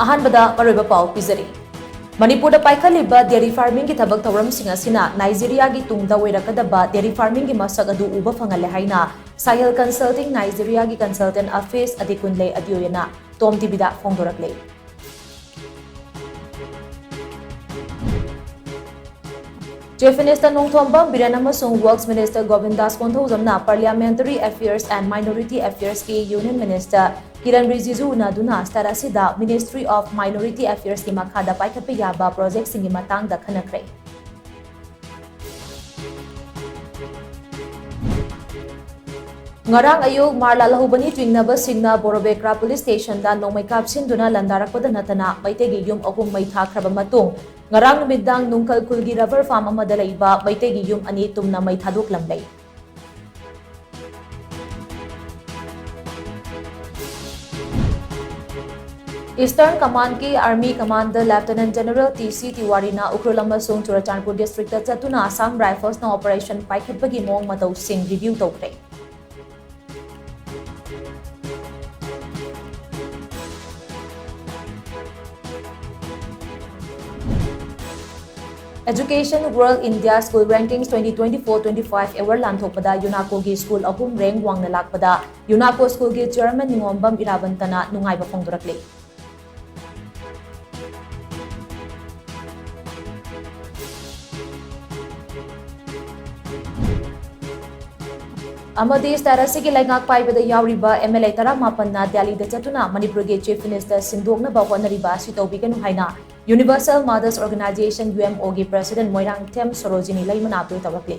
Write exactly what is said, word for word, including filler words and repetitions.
ꯑꯍꯥꯟꯕꯗ ꯃꯔꯨꯑꯣꯏꯕ ꯄꯥꯎ ꯄꯤꯖꯔꯤ꯫ ꯃꯅꯤꯄꯨꯔꯗ ꯄꯥꯏꯈꯠꯂꯤꯕ dairy farmingꯒꯤ ꯊꯕꯛ ꯊꯧꯔꯝꯁꯤꯡ ꯑꯁꯤꯅ ꯅꯥꯏꯖꯦꯔꯤꯌꯥꯒꯤ ꯇꯨꯡꯗ ꯑꯣꯏꯔꯛꯀꯗꯕ dairy farmingꯒꯤ ꯃꯁꯛ ꯑꯗꯨ ꯎꯕ ꯐꯪꯍꯜꯂꯦ ꯍꯥꯏꯅ Sahil Consulting Nigeriaꯒꯤ consultant Afeez Adekunle Adeoyeꯅ Tom TVꯗ ꯐꯣꯡꯗꯣꯔꯛꯂꯤ꯫ Chief Minister Nongthombam Biren ꯑꯃꯁꯨꯡ Works Minister ꯒꯣꯕꯤꯟꯗꯥꯁ ꯀꯣꯟꯊꯧꯖꯝꯅ Parliamentary Affairs and Minority Affairsꯀꯤ Union Minister Kiran ꯔꯤꯖꯤꯖꯨ ꯎꯅꯗꯨꯅ state ꯑꯁꯤꯗ Ministry of Minority Affairsꯀꯤ ꯃꯈꯥꯗ ꯄꯥꯏꯈꯠꯄ ꯌꯥꯕ projectꯁꯤꯡꯒꯤ ꯃꯇꯥꯡꯗ ꯈꯟꯅꯈ꯭ꯔꯦ꯫ ꯉꯔꯥꯡ ꯑꯌꯨꯛ ꯃꯥꯔꯂꯥ ꯂꯧꯍꯧꯕꯅꯤ ꯆꯤꯡꯅꯕꯁꯤꯡꯅ ꯕꯣꯔꯣꯕꯦꯀ꯭ꯔꯥ police stationꯗ ꯅꯣꯡꯃꯩ ꯀꯥꯞꯁꯤꯟꯗꯨꯅ ꯂꯥꯟꯗꯥꯔꯛꯄꯗ ꯅꯠꯇꯅ ꯃꯩꯇꯩꯒꯤ ꯌꯨꯝ ꯑꯍꯨꯝ ꯃꯩ ꯊꯥꯈ꯭ꯔꯕ ꯃꯇꯨꯡ, ꯉꯔꯥꯡ ꯅꯨꯃꯤꯗꯥꯡ ꯅꯨꯡꯀꯜ ꯈꯨꯜꯒꯤ rubber farm ꯑꯃꯗ ꯂꯩꯕ ꯃꯩꯇꯩꯒꯤ ꯌꯨꯝ ꯑꯅꯤ ꯇꯨꯝꯅ ꯃꯩ ꯊꯥꯗꯣꯛꯂꯝꯂꯦ꯫ Eastern Commandꯀꯤ Army Commander Lieutenant General T C ꯇꯤꯋꯥꯔꯤꯅ ꯎꯈ꯭ꯔꯨꯜ ꯑꯃꯁꯨꯡ ꯆꯨꯔꯆꯥꯟꯄꯨꯔ districtꯇ ꯆꯠꯇꯨꯅ Assam Riflesꯅ operationꯄꯥꯏꯈꯠꯄꯒꯤ ꯃꯑꯣꯡ ꯃꯇꯧꯁꯤꯡ review ꯇꯧꯈ꯭ꯔꯦ꯫ Education World India School Rankings twenty twenty-four twenty-five award ꯂꯥꯟꯊꯣꯛꯄꯗ UNACOꯒꯤ school ꯑꯍꯨꯝ rank ꯋꯥꯡꯅ ꯂꯥꯛꯄꯗ UNACO schoolꯒꯤ chairman ꯅꯤꯉꯣꯝꯕꯝ ꯏꯔꯥꯕꯟꯇꯅ ꯅꯨꯡꯉꯥꯏꯕ ꯐꯣꯡꯗꯣꯔꯛꯂꯤ꯫ ꯑꯃꯗꯤ state ꯑꯁꯤꯒꯤ ꯂꯩꯉꯥꯛ ꯄꯥꯏꯕꯗ ꯌꯥꯎꯔꯤꯕ MLA ꯇꯔꯥꯃꯥꯄꯟꯅ ꯗꯦꯜꯂꯤꯗ ꯆꯠꯇꯨꯅ ꯃꯅꯤꯄꯨꯔꯒꯤ Chief Minister ꯁꯤꯟꯗꯣꯛꯅꯕ ꯍꯣꯠꯅꯔꯤꯕ ꯑꯁꯤ ꯇꯧꯕꯤꯒꯅꯨ ꯍꯥꯏꯅ Universal Mothers Organization, UMOꯒꯤ president Moirangthem Sarojini ꯂꯩꯃꯅ appeal ꯇꯧꯔꯛꯂꯤ꯫